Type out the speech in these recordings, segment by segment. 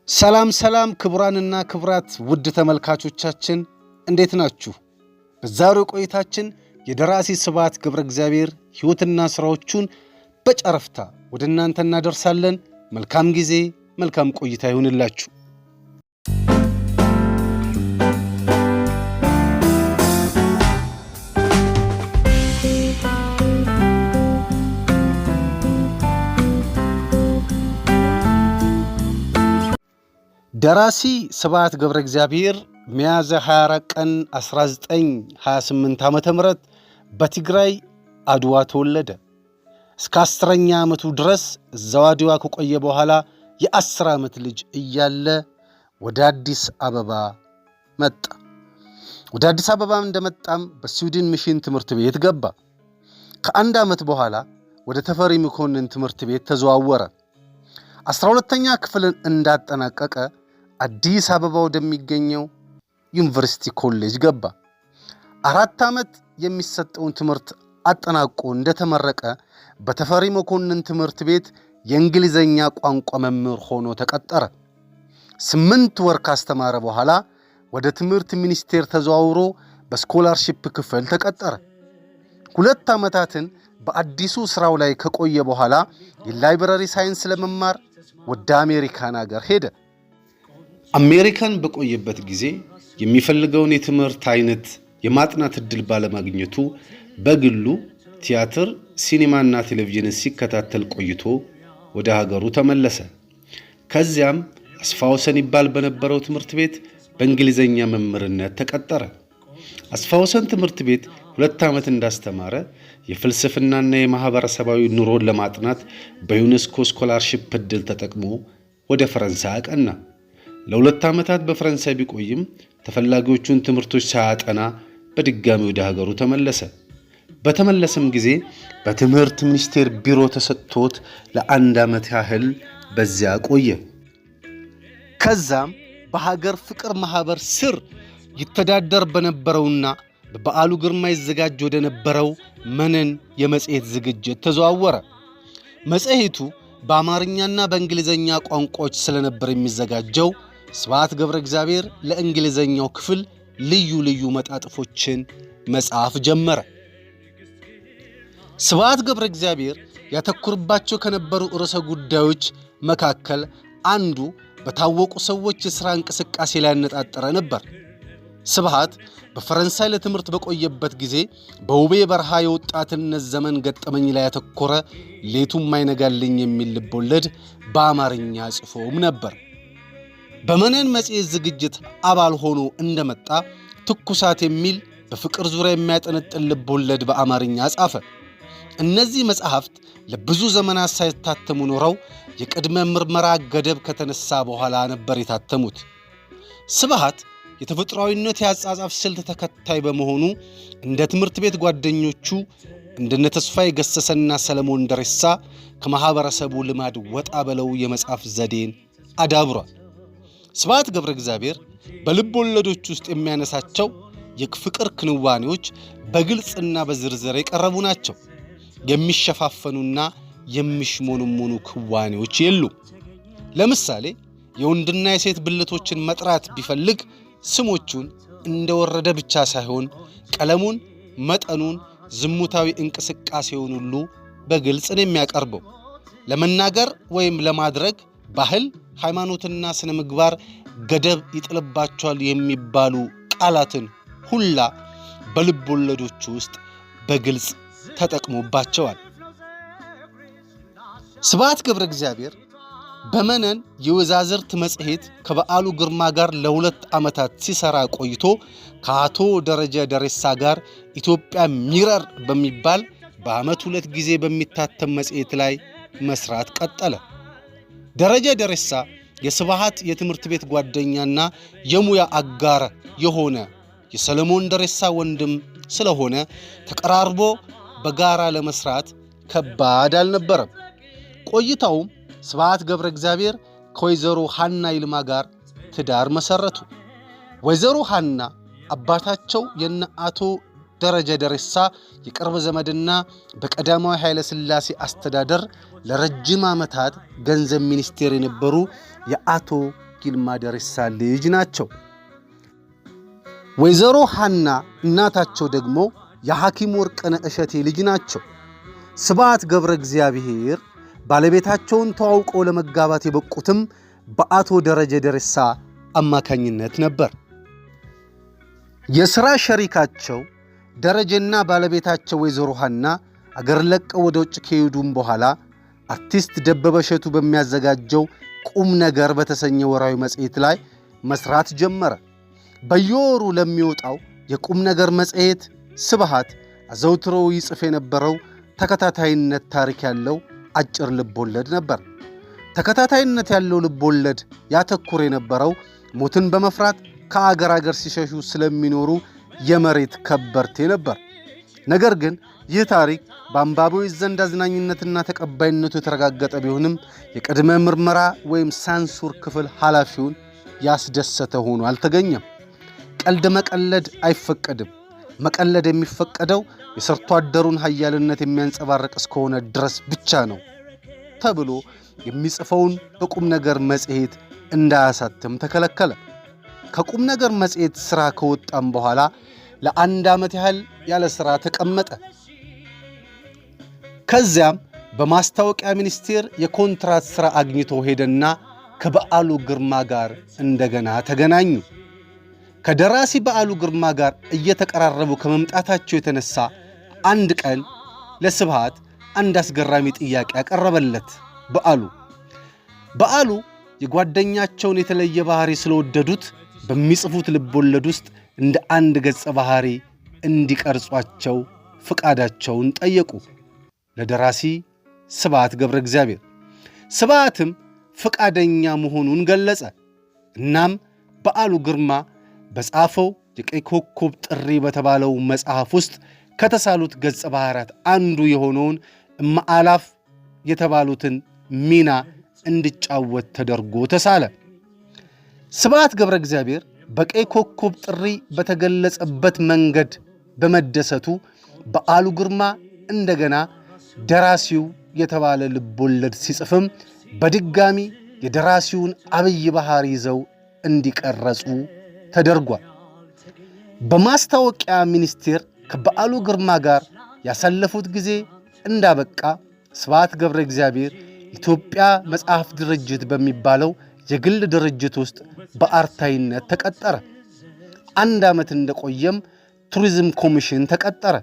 ሰላም ሰላም፣ ክቡራንና ክቡራት ውድ ተመልካቾቻችን፣ እንዴት ናችሁ? በዛሬው ቆይታችን የደራሲ ስብሐት ገብረ እግዚአብሔር ሕይወትና ሥራዎቹን በጨረፍታ ወደ እናንተ እናደርሳለን። መልካም ጊዜ፣ መልካም ቆይታ ይሁንላችሁ። ደራሲ ስብሐት ገብረ እግዚአብሔር ሚያዝያ 24 ቀን 1928 ዓ.ም በትግራይ አድዋ ተወለደ። እስከ 10ኛ ዓመቱ ድረስ እዛው አድዋ ከቆየ በኋላ የ10 ዓመት ልጅ እያለ ወደ አዲስ አበባ መጣ። ወደ አዲስ አበባ እንደመጣም በስዊድን ሚሽን ትምህርት ቤት ገባ። ከአንድ ዓመት በኋላ ወደ ተፈሪ መኮንን ትምህርት ቤት ተዘዋወረ። 12ኛ ክፍልን እንዳጠናቀቀ አዲስ አበባ ወደሚገኘው ዩኒቨርሲቲ ኮሌጅ ገባ። 4 ዓመት የሚሰጠውን ትምህርት አጠናቆ እንደተመረቀ በተፈሪ መኮንን ትምህርት ቤት የእንግሊዘኛ ቋንቋ መምህር ሆኖ ተቀጠረ። 8 ወር ካስተማረ በኋላ ወደ ትምህርት ሚኒስቴር ተዘዋውሮ በ scholarship ክፍል ተቀጠረ። 2 ዓመታትን በአዲሱ ስራው ላይ ከቆየ በኋላ የ library science ለመማር ወደ አሜሪካን አገር ሄደ። አሜሪካን በቆየበት ጊዜ የሚፈልገውን የትምህርት አይነት የማጥናት ዕድል ባለማግኘቱ በግሉ ቲያትር፣ ሲኒማና ቴሌቪዥንን ሲከታተል ቆይቶ ወደ ሀገሩ ተመለሰ። ከዚያም አስፋወሰን ይባል በነበረው ትምህርት ቤት በእንግሊዘኛ መምህርነት ተቀጠረ። አስፋወሰን ትምህርት ቤት 2 ዓመት እንዳስተማረ የፍልስፍናና የማህበረሰባዊ ኑሮን ለማጥናት በዩኔስኮ scholarship ዕድል ተጠቅሞ ወደ ፈረንሳይ አቀና። ለ2 ዓመታት በፈረንሳይ ቢቆይም ተፈላጊዎቹን ትምህርቶች ሳያጠና በድጋሚ ወደ ሀገሩ ተመለሰ። በተመለሰም ጊዜ በትምህርት ሚኒስቴር ቢሮ ተሰጥቶት ለ1 ዓመት ያህል በዚያ ቆየ። ከዛም በሀገር ፍቅር ማህበር ስር ይተዳደር በነበረውና በበዓሉ ግርማ ይዘጋጅ ወደ ነበረው መነን የመጽሔት ዝግጅት ተዘዋወረ። መጽሔቱ በአማርኛና በእንግሊዘኛ ቋንቋዎች ስለነበር የሚዘጋጀው ስብሐት ገብረ እግዚአብሔር ለእንግሊዘኛው ክፍል ልዩ ልዩ መጣጥፎችን መጻፍ ጀመረ። ስብሐት ገብረ እግዚአብሔር ያተኩርባቸው ከነበሩ ርዕሰ ጉዳዮች መካከል አንዱ በታወቁ ሰዎች የሥራ እንቅስቃሴ ላይ ያነጣጠረ ነበር። ስብሐት በፈረንሳይ ለትምህርት በቆየበት ጊዜ በውቤ በረሃ የወጣትነት ዘመን ገጠመኝ ላይ ያተኮረ ሌቱም አይነጋልኝ የሚል ልቦለድ በአማርኛ ጽፎም ነበር። በመነን መጽሔት ዝግጅት አባል ሆኖ እንደመጣ ትኩሳት የሚል በፍቅር ዙሪያ የሚያጠነጥን ልቦለድ በአማርኛ ጻፈ። እነዚህ መጽሐፍት ለብዙ ዘመናት ሳይታተሙ ኖረው የቅድመ ምርመራ ገደብ ከተነሳ በኋላ ነበር የታተሙት። ስብሐት የተፈጥሯዊነት የአጻጻፍ ስልት ተከታይ በመሆኑ እንደ ትምህርት ቤት ጓደኞቹ እንደነ ተስፋዬ ገሰሰና ሰለሞን ደሬሳ ከማህበረሰቡ ልማድ ወጣ ብለው የመጻፍ ዘዴን አዳብሯል። ስብሐት ገብረ እግዚአብሔር በልብ ወለዶች ውስጥ የሚያነሳቸው የፍቅር ክንዋኔዎች በግልጽና በዝርዝር የቀረቡ ናቸው። የሚሸፋፈኑና የሚሽሞንሞኑ ክዋኔዎች የሉም። ለምሳሌ የወንድና የሴት ብልቶችን መጥራት ቢፈልግ ስሞቹን እንደወረደ ብቻ ሳይሆን ቀለሙን፣ መጠኑን፣ ዝሙታዊ እንቅስቃሴውን ሁሉ በግልጽ ነው የሚያቀርበው። ለመናገር ወይም ለማድረግ ባህል፣ ሃይማኖትና ስነ ምግባር ገደብ ይጥልባቸዋል የሚባሉ ቃላትን ሁላ በልብ ወለዶቹ ውስጥ በግልጽ ተጠቅሞባቸዋል። ስብሐት ገብረ እግዚአብሔር በመነን የወዛዝርት መጽሔት ከበዓሉ ግርማ ጋር ለ2 ዓመታት ሲሰራ ቆይቶ ከአቶ ደረጀ ደሬሳ ጋር ኢትዮጵያ ሚረር በሚባል በዓመት 2 ጊዜ በሚታተም መጽሔት ላይ መስራት ቀጠለ። ደረጀ ደሬሳ የስብሐት የትምህርት ቤት ጓደኛና የሙያ አጋር የሆነ የሰለሞን ደሬሳ ወንድም ስለሆነ ተቀራርቦ በጋራ ለመስራት ከባድ አልነበረም። ቆይታውም ስብሐት ገብረ እግዚአብሔር ከወይዘሮ ሐና ይልማ ጋር ትዳር መሰረቱ። ወይዘሮ ሐና አባታቸው የነ አቶ ደረጀ ደሬሳ የቅርብ ዘመድና በቀዳማዊ ኃይለ ሥላሴ አስተዳደር ለረጅም ዓመታት ገንዘብ ሚኒስቴር የነበሩ የአቶ ይልማ ደሬሳ ልጅ ናቸው። ወይዘሮ ሐና እናታቸው ደግሞ የሐኪም ወርቅነህ እሸቴ ልጅ ናቸው። ስብሐት ገብረ እግዚአብሔር ባለቤታቸውን ተዋውቀው ለመጋባት የበቁትም በአቶ ደረጀ ደሬሳ አማካኝነት ነበር። የሥራ ሸሪካቸው ደረጀና ባለቤታቸው ወይዘሮ ሐና አገር ለቀው ወደ ውጭ ከሄዱም በኋላ አርቲስት ደበበ እሸቱ በሚያዘጋጀው ቁም ነገር በተሰኘ ወራዊ መጽሔት ላይ መስራት ጀመረ። በየወሩ ለሚወጣው የቁም ነገር መጽሔት ስብሐት አዘውትሮ ይጽፍ የነበረው ተከታታይነት ታሪክ ያለው አጭር ልቦለድ ነበር። ተከታታይነት ያለው ልቦለድ ያተኩር የነበረው ሞትን በመፍራት ከአገር አገር ሲሸሹ ስለሚኖሩ የመሬት ከበርቴ ነበር። ነገር ግን ይህ ታሪክ በአንባቢዎች ዘንድ አዝናኝነትና ተቀባይነቱ የተረጋገጠ ቢሆንም የቅድመ ምርመራ ወይም ሳንሱር ክፍል ኃላፊውን ያስደሰተ ሆኖ አልተገኘም። ቀልድ መቀለድ አይፈቀድም። መቀለድ የሚፈቀደው የሰርቶ አደሩን ኃያልነት የሚያንጸባርቅ እስከሆነ ድረስ ብቻ ነው ተብሎ የሚጽፈውን በቁም ነገር መጽሔት እንዳያሳትም ተከለከለ። ከቁም ነገር መጽሔት ሥራ ከወጣም በኋላ ለአንድ ዓመት ያህል ያለ ሥራ ተቀመጠ። ከዚያም በማስታወቂያ ሚኒስቴር የኮንትራት ሥራ አግኝቶ ሄደና ከበዓሉ ግርማ ጋር እንደገና ተገናኙ። ከደራሲ በዓሉ ግርማ ጋር እየተቀራረቡ ከመምጣታቸው የተነሳ አንድ ቀን ለስብሐት አንድ አስገራሚ ጥያቄ ያቀረበለት በዓሉ። በዓሉ የጓደኛቸውን የተለየ ባህሪ ስለወደዱት በሚጽፉት ልቦለድ ውስጥ እንደ አንድ ገጸ ባህሪ እንዲቀርጿቸው ፍቃዳቸውን ጠየቁ ለደራሲ ስብሐት ገብረ እግዚአብሔር። ስብሐትም ፍቃደኛ መሆኑን ገለጸ። እናም በዓሉ ግርማ በጻፈው የቀይ ኮከብ ጥሪ በተባለው መጽሐፍ ውስጥ ከተሳሉት ገጸ ባህሪያት አንዱ የሆነውን እመ አላፍ የተባሉትን ሚና እንዲጫወት ተደርጎ ተሳለ። ስብሐት ገብረ እግዚአብሔር በቀይ ኮከብ ጥሪ በተገለጸበት መንገድ በመደሰቱ በዓሉ ግርማ እንደገና ደራሲው የተባለ ልቦለድ ሲጽፍም በድጋሚ የደራሲውን አብይ ባህሪ ይዘው እንዲቀረጹ ተደርጓል። በማስታወቂያ ሚኒስቴር ከበዓሉ ግርማ ጋር ያሳለፉት ጊዜ እንዳበቃ ስብሐት ገብረ እግዚአብሔር ኢትዮጵያ መጽሐፍ ድርጅት በሚባለው የግል ድርጅት ውስጥ በአርታይነት ተቀጠረ። አንድ ዓመት እንደቆየም ቱሪዝም ኮሚሽን ተቀጠረ።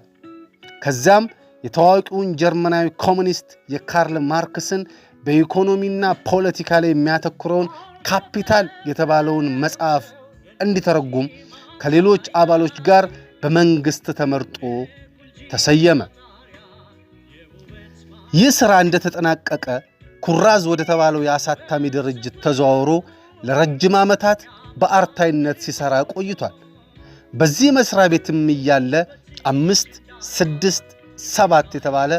ከዚያም የታዋቂውን ጀርመናዊ ኮሚኒስት የካርል ማርክስን በኢኮኖሚና ፖለቲካ ላይ የሚያተኩረውን ካፒታል የተባለውን መጽሐፍ እንዲተረጉም ከሌሎች አባሎች ጋር በመንግስት ተመርጦ ተሰየመ። ይህ ሥራ እንደተጠናቀቀ ኩራዝ ወደ ተባለው የአሳታሚ ድርጅት ተዘዋውሮ ለረጅም ዓመታት በአርታይነት ሲሠራ ቆይቷል። በዚህ መሥሪያ ቤትም እያለ 5፣ 6፣ 7 የተባለ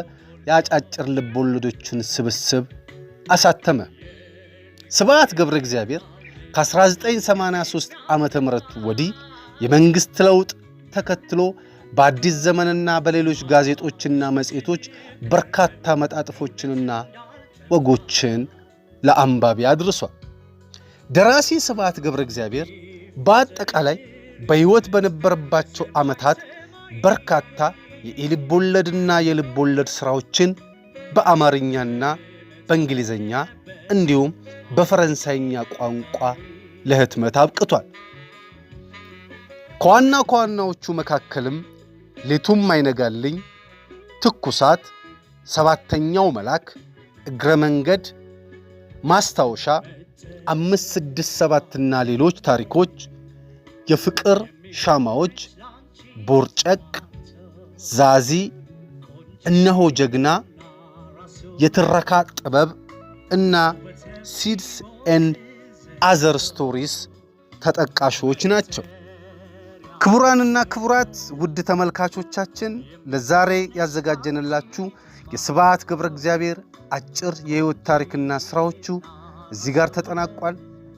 የአጫጭር ልቦለዶችን ስብስብ አሳተመ። ስብሐት ገብረ እግዚአብሔር ከ1983 ዓመተ ምህረት ወዲህ የመንግሥት ለውጥ ተከትሎ በአዲስ ዘመንና በሌሎች ጋዜጦችና መጽሔቶች በርካታ መጣጥፎችንና ወጎችን ለአንባቢ አድርሷል። ደራሲ ስብሐት ገብረ እግዚአብሔር በአጠቃላይ በሕይወት በነበረባቸው ዓመታት በርካታ የልቦለድና የልቦለድ ሥራዎችን በአማርኛና በእንግሊዝኛ እንዲሁም በፈረንሳይኛ ቋንቋ ለህትመት አብቅቷል። ከዋና ከዋናዎቹ መካከልም ሌቱም አይነጋልኝ፣ ትኩሳት፣ ሰባተኛው መልአክ፣ እግረ መንገድ፣ ማስታወሻ፣ 5፣ 6፣ 7ና ሌሎች ታሪኮች፣ የፍቅር ሻማዎች፣ ቦርጨቅ፣ ዛዚ፣ እነሆ ጀግና፣ የትረካ ጥበብ እና Seeds and Other Stories ተጠቃሾች ናቸው። ክቡራንና ክቡራት ውድ ተመልካቾቻችን ለዛሬ ያዘጋጀንላችሁ የስብሐት ገብረ እግዚአብሔር አጭር የሕይወት ታሪክና ስራዎቹ እዚህ ጋር ተጠናቋል።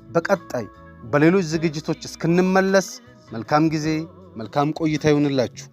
በቀጣይ በሌሎች ዝግጅቶች እስክንመለስ መልካም ጊዜ፣ መልካም ቆይታ ይሁንላችሁ።